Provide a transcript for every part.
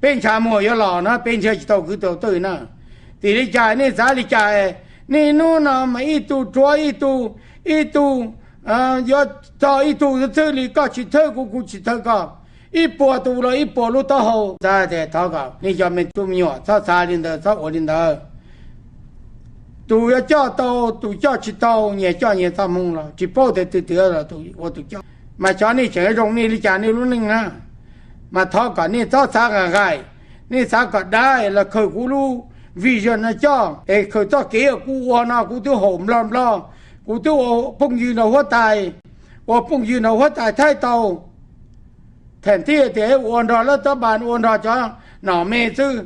Peb ntshav muag yuav los no peb nrhiav tsis tau kwv tau tij na. Tim li cas nej xav li cas? Niaj hnub no mas ib tug rhuav ib tug, ib tug yuav txog ib tug xwb li, koj tsis thawj kuv, kuv tsis thawj koj, ib puas tus los ib puas lub taub hau. Xav tias thov kom nej cov me tub me nyuam txhob xav li ntawd, txhob ua li ntawd. Tus yuav coj tau, tus coj tsis tau, nyias coj nyias txoj hmoo los tsis paub tias twg twg los tus ua tus coj. Mas xyov nej tseem zoo nej li cas nej lub neej na. Mas thov kom nej txhob xav nqaim nqaim, nej xav kom dab los khaws kuv lub vision no coj es khaws txoj kev kuv ua no kuv twb haum nplog nplog, kuv twb ua phooj ywg nrog huab tais, ua phooj ywg nrog huab tais Thaib tau. Thaum thiaj tias ua nrog lawv tab pas, ua nrog cov nom me xwb,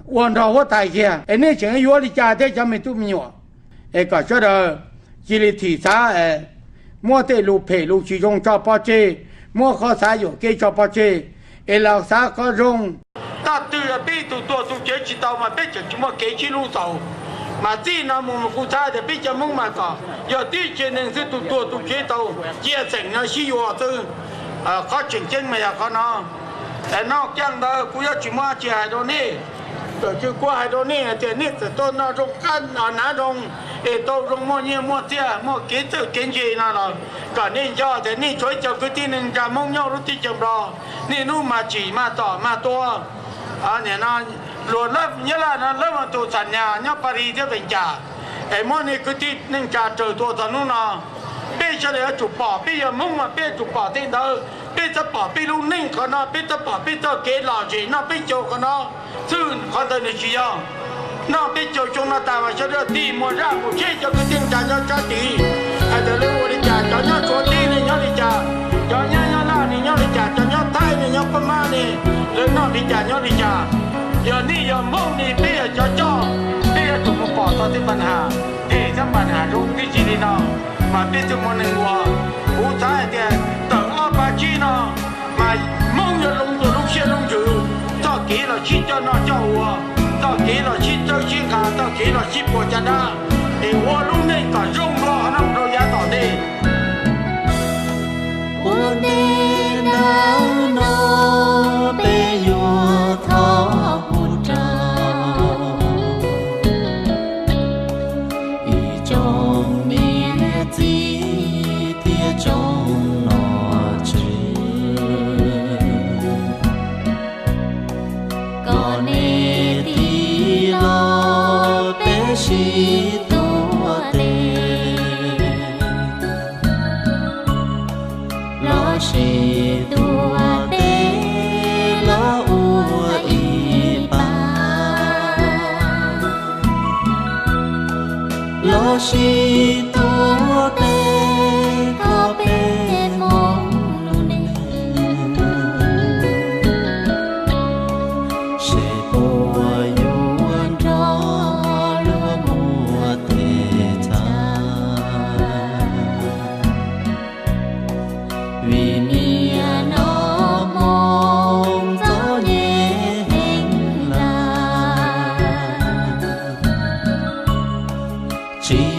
ua nrog huab tais kiag es nej tseem yuav li cas thiab cov me tub me nyuam? Es kom sawv daws cia li thim xav, muab tej lus phem lus tsis zoo tso pov tseg, muab qhov xav yuam kev tso pov tseg, es los xav qhov zoo. Thaum twg peb tus tuag tus tsev tsis tau mas peb tseem tsis muaj kev sib hlub xaus. Mas txij no mus mas kuv xav tias peb cov Hmoob mas kom yog tib tsev neeg xwb, tus tuag tus tsev tau cia xeem no sib yuav xwb. Qhov tseem ceeb mas yog qhov no. Noj kiag ntawd kuv yuav tsis muaj dab tsi hais rau nej. Txawm tsis kuv hais rau nej hais tias nej txawm tuaj noj zoo qab hnav zoo, es tau zoo muaj nyiaj muaj txiaj, muaj kev txawj kev ntse no los kom nej nco tias nej tshuav ib co kwv tij neej tsa Hmoob nyob lub teb chaws Nplog, niaj hnub mas tsim mas tom mas tua. Nim no luag lawv nyob laj no lawv mas tus xam nyas nyob Paris thiab Vees Cas, es muab nej kwv tij neej tsa raws tua txog hnub no. Peb sawv daws yuav tsum pom, peb yog Hmoob mas peb yuav tsum pom tej ntawd. Peb txhob pom peb lub neej qhov no, peb txhob pom peb txoj kev lom zem noj peb caug qhov no xwb, qhov ntawd nws tsis yog. Noj peb caug xyoo no tas mas sawv daws tig muag zaj mus seb cov kwv tij neej tsa nyob sab tid, hais tias lawv ua li cas, cov nyob Suav teb ne nyob li cas, cov nyob nyob laj ne nyob li cas, cov nyob Thaib ne nyob Pab Mab ne, lawv noj li cas nyob li cas. Yog nej yog Hmoob ne peb yog cov coj, peb yuav tsum mus pom txog tej npa has, tej npa has zoo tib si li no, mas peb thiaj muaj neeg ua. Kuv xav hais tias tawm ob phav tsib no mas Hmoob yuav lub ntuj lub siab lub ntsws, txoj kev los sib coj noj coj ua, txoj kev los sib txawb sib nqa, txoj kev los sib puas caj dab, es ua lub neej kom zoo dua qhov no mus rau yav tom ntej. Ua ntej ntawm no peb yuav thov hu rau ib tsoom niam txiv thiab tsoom nom tswv, kom nej tig los peb sib tuav tes, los sib tuav tes los ua ib pab, los sib tuav tes kom peb Hmoob lub neej, seb puas yuav nrog luag muaj tes txha. Vim niaj hnub Hmoob txom nyem heev lawm, tsis